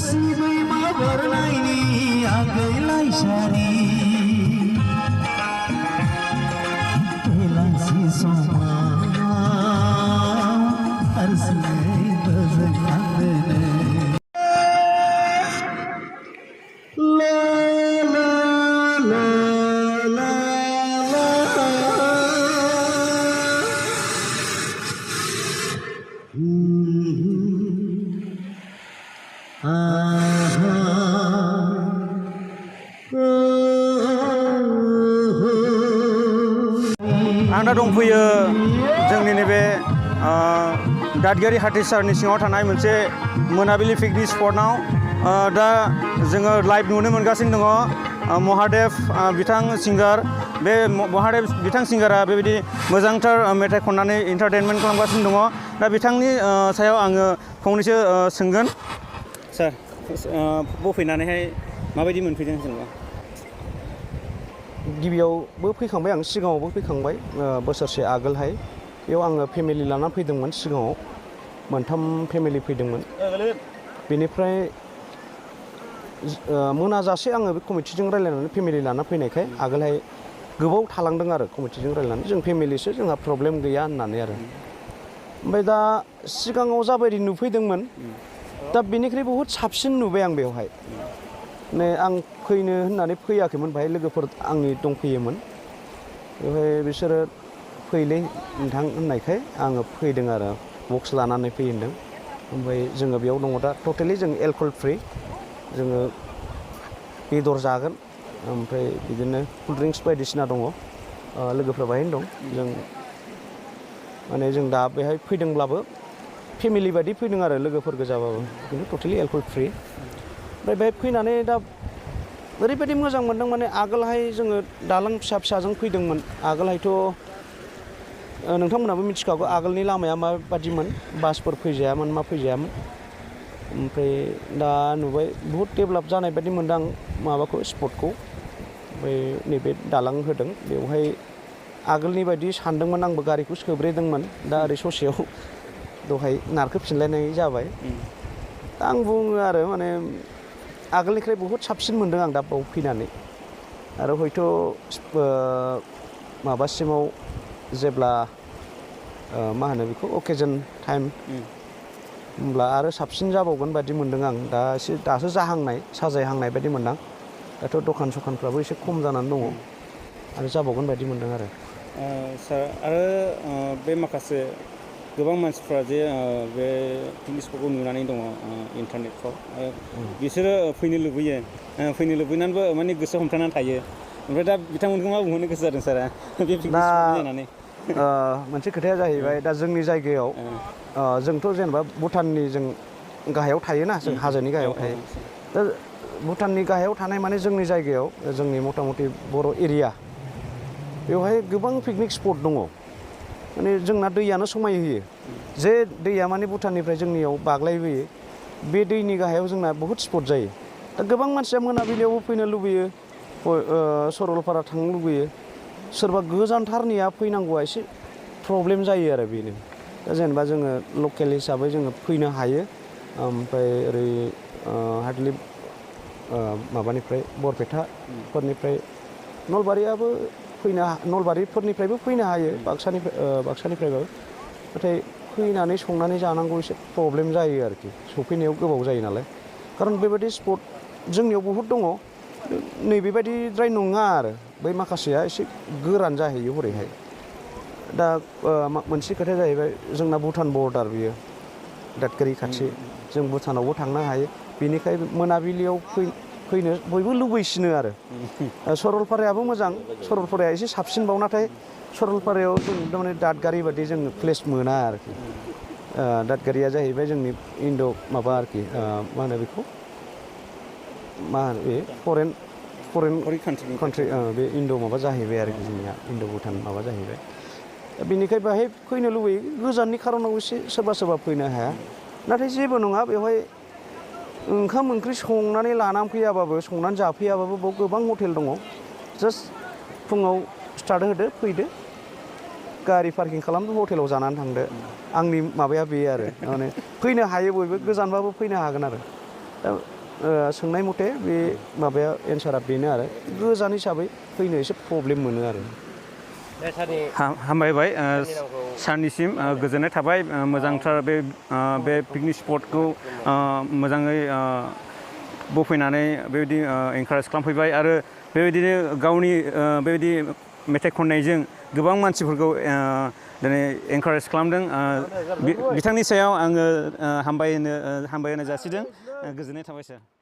सिबै माबरनायनि आगैलाय सारि बेलासि समाव हारसिङै गोजोनखांदोनो ला ला ला ला आं दा दंफैयो जोंनि नैबे दादगारि हाथीसारनि सिङाव थानाय मोनसे मोनाबिलि पिकनिक स्पटआव दा जोङो लाइभ नुनो मोनगासिनो दङ महादेव बिथां सिंगार बे महादेव बिथां सिंगारा बेबायदि मोजांथार मेथाइ खननानै एन्टारटेनमेन्ट खालामगासिनो दङ दा बिथांनि सायाव आङो फंनैसो सोंगोन सार बफैनानैहाय माबायदि मोनफैदों जेनेबा गिबियावबो फैखांबाय आं सिगाङावबो फैखांबाय बोसोरसे आगोलहाय बेयाव आङो फेमिलि लानानै फैदोंमोन सिगाङाव मोनथाम फेमिलि फैदोंमोन बेनिफ्राय मोनाजासे आङो बे कमिटिजों रायज्लायनानै फेमिलि लाना फैनायखाय आगोलहाय गोबाव थालांदों आरो कमिटिजों रायज्लायनानै जों फेमिलिसो जोंहा प्रब्लेम गैया होननानै आरो ओमफ्राय दा सिगाङाव जाबायदि नुफैदोंमोन दा बेनिख्रुइ बहुद साबसिन नुबाय आं बेवहाय माने आं फैनो होननानै फैयाखैमोन बाहाय लोगोफोर आंनि दंफैयोमोन बेवहाय बिसोरो फैलै नोंथां होननायखाय आङो फैदों आरो बक्स लानानै फैदों ओमफ्राय जोङो बेयाव दङ दा टटेलि जों एलकहल फ्रि जोङो बेदर जागोन ओमफ्राय बिदिनो कुल ड्रिंक्स बायदिसिना दङ लोगोफ्रा बाहायनो दं जों माने जों दा बेहाय फैदोंब्लाबो फेमिलि बायदि फैदों आरो लोगोफोर गोजाबाबो खिन्थु टटेलि एलकहल फ्रि ओमफ्राय बेहाय फैनानै दा ओरैबायदि मोजां मोनदों माने आगोलहाय जोङो दालां फिसा फिसाजों फैदोंमोन आगोलहायथ' नोंथांमोनाबो मिथिखागौ आगोलनि लामाया माबादिमोन बासफोर फैजायामोन मा फैजायामोन ओमफ्राय दा नुबाय बहुद डेभेलप जानाय बायदि मोनदों आं माबाखौ स्पटखौ ओमफ्राय नैबे दालां होदों बेवहाय आगोलनि बायदि सानदोंमोन आंबो गारिखौ सोब्रेदोंमोन दा ओरै ससेयाव दहाय नारखोफिनलायनाय जाबाय दा आं बुङो आरो माने आगोलनिफ्राय बहुद साबसिन मोनदों आं दा बाव फैनानै आरो हयथ' माबासिमाव जेब्ला मा होनो बेखौ अकेजन टाइम होमब्ला आरो साबसिन जाबावगोन बायदि मोनदों आं दा एसे दासो जाहांनाय साजायहांनाय बायदि मोनदां दाथ' दखान सखानफ्राबो एसे खम जानानै दङ आरो जाबावगोन बायदि मोनदों आरो सार आरो बे माखासे गोबां मानसिफ्रा जे बे पिकनिक स्पटखौ नुनानै दङ इन्टारनेटफ्राव बिसोरो फैनो लुबैनानैबो माने गोसो हमथानानै थायो ओमफ्राय दा बिथांमोनखौ मा बुंहरनो गोसो जादों सारा बे पिकनिक स्पट जानानै मोनसे खोथाया जाहैबाय दा जोंनि जायगायाव जोंथ' जेनेबा भुटाननि जों गाहायाव थायोना जों हाजोनि गाहायाव थायो दा भुटाननि गाहायाव थानाय माने जोंनि जायगायाव जोंनि मथा मथि बर' एरिया बेवहाय गोबां पिकनिक स्पट दङ माने जोंना दैयानो समाय होयो जे दैया माने भुटाननिफ्राय जोंनियाव बाग्लायबोयो बे दैनि गाहायाव जोंना बहुद स्पट जायो दा गोबां मानसिया मोनाबिलियावबो फैनो लुबैयो सरलपारा थांनो लुबैयो सोरबा गोजानथारनिया फैनांगौआ एसे प्रब्लेम जायो आरो बेनो दा जेनेबा जोङो लकेल हिसाबै जोङो फैनो हायो ओमफ्राय ओरै हार्डलि माबानिफ्राय बरपेटाफोरनिफ्राय नलबारियाबो नलबारिफोरनिफ्रायबो फैनो हायो बाक्सानिफ्रायबाबो नाथाय फैनानै संनानै जानांगौ एसे प्रब्लेम जायो आरोखि सफैनायाव गोबाव जायो नालाय खारन बेबायदि स्पट जोंनियाव बहुद दङ नैबेबायदिद्राय नङा आरो बै माखासेया एसे गोरान जाहैयो हरैहाय दा मोनसे खोथाया जाहैबाय जोंना भुटान बर्डार बियो दादगारि खाथि जों भुटानावबो थांनो हायो बेनिखाय मोनाबिलियाव फैनो बयबो लुबैसिनो आरो सरलपारायाबो मोजां सरलपाराया एसे साबसिनबाव नाथाय सरलपारायाव जों माने दादगारि बादि जों प्लेस मोना आरोखि दादगारिया जाहैबाय जोंनि माबा आरोखि मा होनो बेखौ मा होनो बे फरेन कान्ट्रि बे इन्ड' माबा जाहैबाय आरोखि जोंनिया इन्ड' भुटान माबा जाहैबाय दा बेनिखाय बाहाय फैनो लुबैयो गोजाननि खारनाव एसे सोरबा फैनो हाया नाथाय जेबो नङा बेवहाय ओंखाम ओंख्रि संनानै लानानै फैयाबाबो संनानै जाफैयाबाबो बाव गोबां हटेल दङ जास्ट फुङाव स्टार्ट होदो फैदो गारि पार्किं खालामदो हटेलाव जानानै थांदो आंनि माबाया बे आरो माने फैनो हायो बयबो गोजानबाबो फैनो हागोन आरो दा सोंनाय मथे बे माबाया एन्सारा बेनो आरो गोजान हिसाबै फैनो एसे प्रब्लेम मोनो आरो हामबायबाय सारनिसिम गोजोननाय थाबाय मोजांथार बे पिकनिक स्पटखौ मोजाङै बफैनानै बेबायदि एनकारेज खालामफैबाय आरो बेबायदिनो गावनि बेबायदि मेथाइ खननायजों गोबां मानसिफोरखौ दिनै एनकारेज खालामदों बिथांनि सायाव आङो हामबाय होनो जासिदों गोजोननाय थाबाय सार